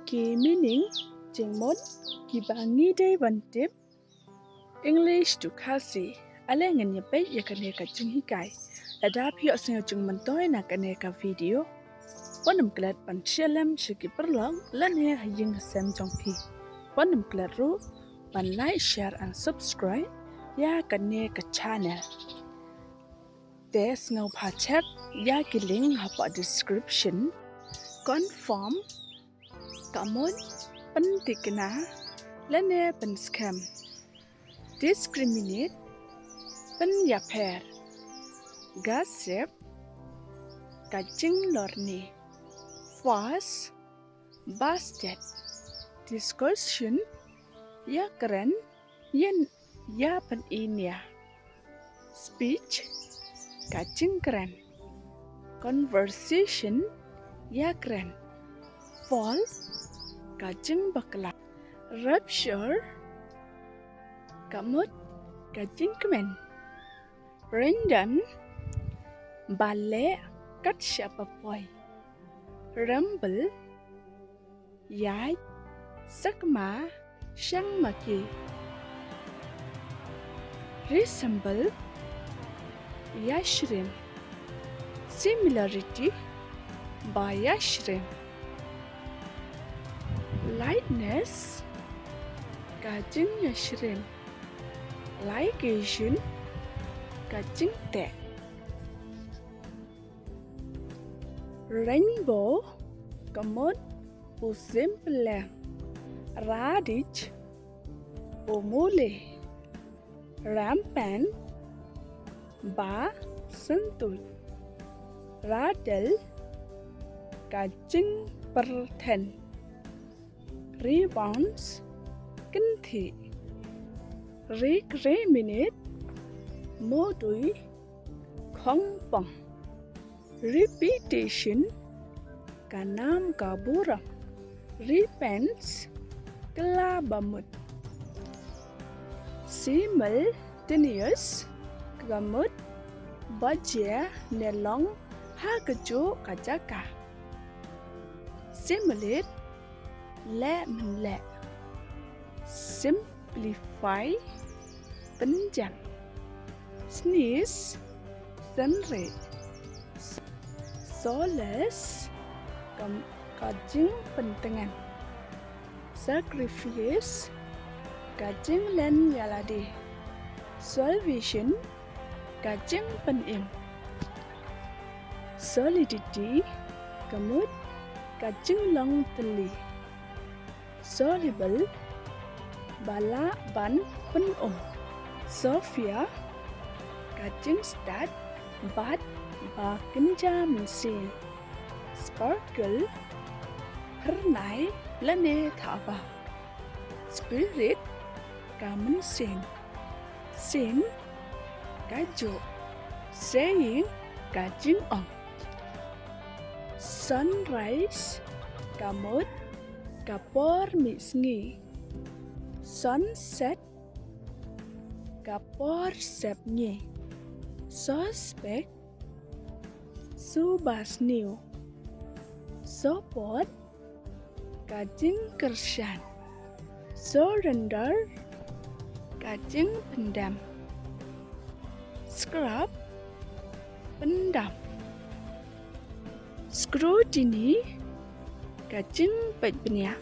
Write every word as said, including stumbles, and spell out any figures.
Ki meaning jingmut kiba ngi dei ban tip. English to Khasi. Ale ngin ïa peit ïa kane ka jinghikai. Lada phi ïohsngew jingmyntoi na kane ka video, wat nym klet ban share lem sha ki paralok lane ha ïing ha sem jong phi. Wat nym klet ruh ban like, share and subscribe ïa kane ka channel. Te sngewbha check ïa ki link hapoh description. Confirm ka mut pynthikna lane pynskhem. Discriminate, pynïapher. Gossip, ka jinglorni. False, bastet. Discussion, ïakren, ïa, ïapyniaid. Speech, ka jingkren. Conversation, ïakren. Fall, ka jingbakla. Rupture, ka mut ka jingkmen. Random, ba leh kat shaba poi. Rumble, ïaid, sakma, shang ma ki. Resemble, ïasyriem. Similarity, ba ïasyriem. Likeness, ka jingïasyriem. Ligation, ka jingteh. Rainbow, ka mut u sympleng. Radich, u mule. Rampant, ba syntuid. Rattle, ka jingpyrthen. Rebounds, kynthih. Recriminate, mudui, khongpong. Repetition, ka nam ka burom. Repents, kylla bamut. Simultaneous, ka mut ba jia ne long ha kajuh ka jaka. Simulate, leh mynleh. Simplify, pynjam. Sneeze, synrih. Solace, ka, ka jingpyntngen. Sacrifice, ka jinglen ïalade. Salvation, ka jingpynim. Solidity, ka mut ka jinglong tylli. Soluble, ba lah ban pynum. Sophia, ka jingstad bad ba kynja mynsiem. Sparkle, phyrnai lane thaba. Spirit, ka mynsiem. Scene, kajuh. Saying, ka jingong. Sunrise, ka mut ka por mih sngi. Sunset, ka por sepngi. Suspect, suba sniew. Support, ka jingkyrshan. Surrender, ka jingpyndam. Scrub, pyndam. Scrutiny, ka jingpeit bniah.